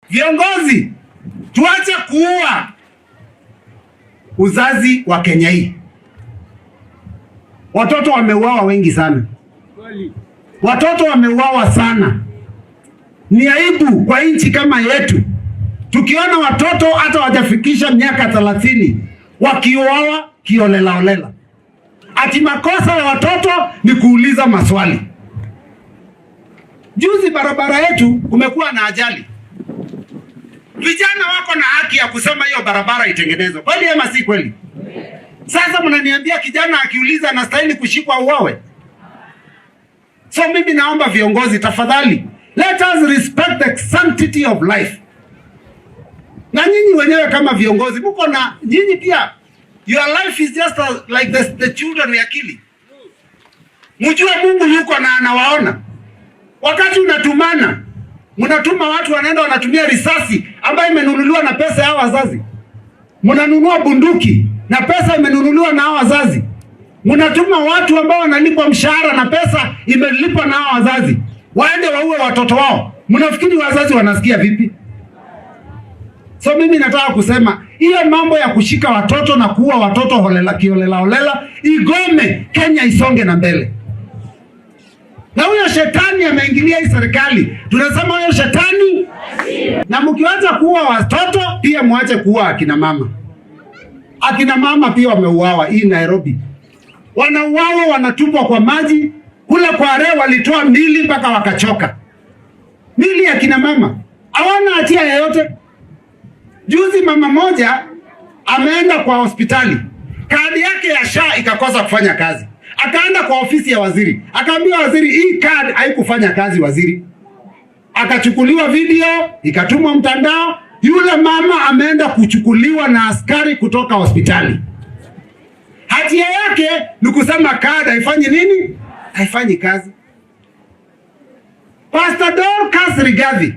Viongozi, tuache kuua uzazi wa Kenya hii. Watoto wameuawa wengi sana, watoto wameuawa sana. Ni aibu kwa nchi kama yetu tukiona watoto hata wajafikisha miaka 30 wakiuawa kiholelaholela. Ati makosa ya watoto ni kuuliza maswali. Juzi barabara yetu kumekuwa na ajali. Vijana wako na haki ya kusema hiyo barabara itengenezwe, kweli ama si kweli? Sasa mnaniambia kijana akiuliza anastahili kushikwa uawe? So mimi naomba viongozi, tafadhali, let us respect the sanctity of life. Na nyinyi wenyewe kama viongozi mko na nyinyi pia, your life is just like the children we are killing. Mjue Mungu yuko na anawaona. Wakati unatumana, mnatuma watu wanaenda wanatumia risasi ambayo imenunuliwa na pesa ya wazazi. Mnanunua bunduki na pesa imenunuliwa na hao wazazi. Mnatuma watu ambao wanalipwa mshahara na pesa imelipwa na hao wazazi, waende waue watoto wao. Mnafikiri wazazi wanasikia vipi? So mimi nataka kusema hiyo mambo ya kushika watoto na kuua watoto holela kiholela holela igome, Kenya isonge na mbele. Na huyo shetani ameingilia hii serikali, tunasema huyo shetani. Na mkianza kuua watoto pia mwache kuua akina mama. Akina mama pia wameuawa hii Nairobi, wanauawa, wanatupwa kwa maji kule Kware, walitoa mili mpaka wakachoka. Mili ya kina mama hawana hatia yoyote. Juzi mama moja ameenda kwa hospitali, kadi yake ya SHA ikakosa kufanya kazi. Akaenda kwa ofisi ya waziri, akaambia waziri, hii kadi haikufanya kazi waziri. Akachukuliwa video ikatumwa mtandao. Yule mama ameenda kuchukuliwa na askari kutoka hospitali. Hatia yake ni kusema kadi haifanyi nini? Haifanyi kazi. Pastor Dorcas Rigathi,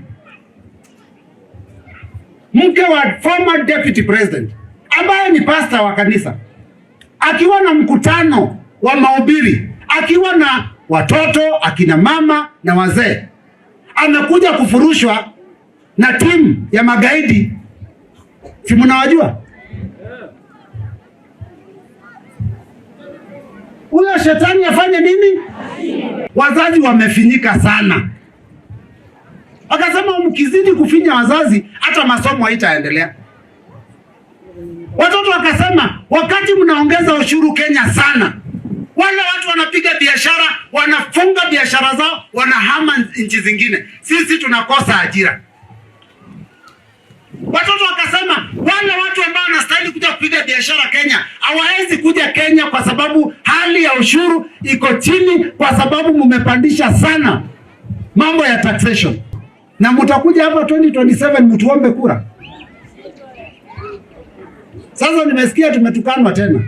mke wa former deputy president, ambaye ni pastor wa kanisa, akiwa na mkutano wa mahubiri, akiwa na watoto, akina mama na wazee, amekuja kufurushwa na timu ya magaidi. Si mnawajua? Huyo shetani afanye nini? Wazazi wamefinyika sana, wakasema mkizidi kufinya wazazi hata masomo haitaendelea. Watoto wakasema wakati mnaongeza ushuru Kenya sana, wale watu wanapiga biashara wanafunga biashara zao, wanahama nchi zingine, sisi tunakosa ajira. Watoto wakasema wale watu ambao wanastahili kuja kupiga biashara Kenya hawawezi kuja Kenya kwa sababu hali ya ushuru iko chini, kwa sababu mmepandisha sana mambo ya taxation, na mtakuja hapa 2027 mtuombe kura. Sasa nimesikia tumetukanwa tena.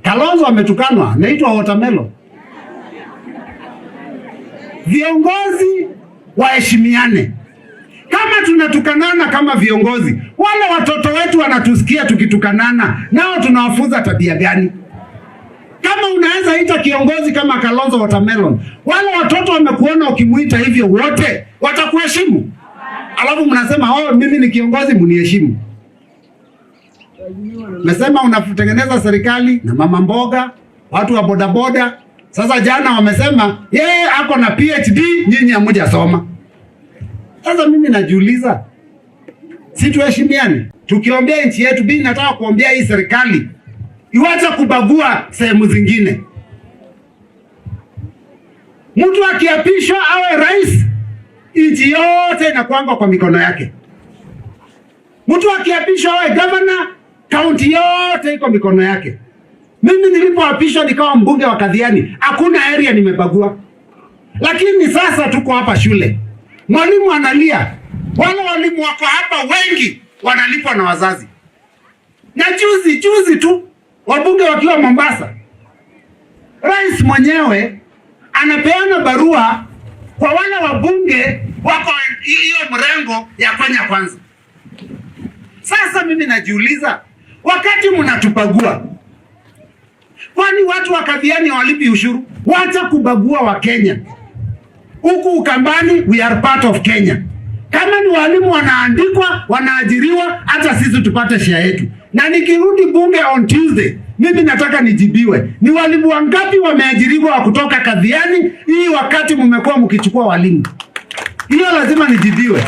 Kalonzo ametukanwa, anaitwa watermelon. Viongozi waheshimiane. Kama tunatukanana kama viongozi, wale watoto wetu wanatusikia tukitukanana, nao tunawafunza tabia gani? Kama unaweza ita kiongozi kama Kalonzo watermelon, wale watoto wamekuona ukimuita hivyo, wote watakuheshimu? Alafu mnasema oh, mimi ni kiongozi mniheshimu. Mesema unatengeneza serikali na mama mboga, watu wa bodaboda. Sasa jana wamesema yeye ako na PhD, nyinyi hamjasoma. Sasa mimi najiuliza, si tuheshimiane? Tukiombea nchi yetu, mimi nataka kuombea hii serikali iwache kubagua sehemu zingine. Mtu akiapishwa awe rais, nchi yote inakwanga kwa mikono yake. Mtu akiapishwa awe governor, kaunti yote iko mikono yake. Mimi nilipoapishwa nikawa mbunge wa Kathiani, hakuna area nimebagua. Lakini sasa tuko hapa shule, mwalimu analia, wale walimu wako hapa wengi wanalipwa na wazazi. Na juzi juzi tu wabunge wakiwa Mombasa, rais mwenyewe anapeana barua kwa wale wabunge wako hiyo mrengo ya Kenya Kwanza. Sasa mimi najiuliza, wakati mnatubagua, kwani watu wa Kathiani hawalipi ushuru? Wacha kubagua wa Kenya. Huku Ukambani we are part of Kenya. Kama ni walimu wanaandikwa, wanaajiriwa, hata sisi tupate share yetu. Na nikirudi bunge on Tuesday, mimi nataka nijibiwe, ni walimu wangapi wameajiriwa wa kutoka Kathiani hii wakati mmekuwa mkichukua walimu? Hiyo lazima nijibiwe.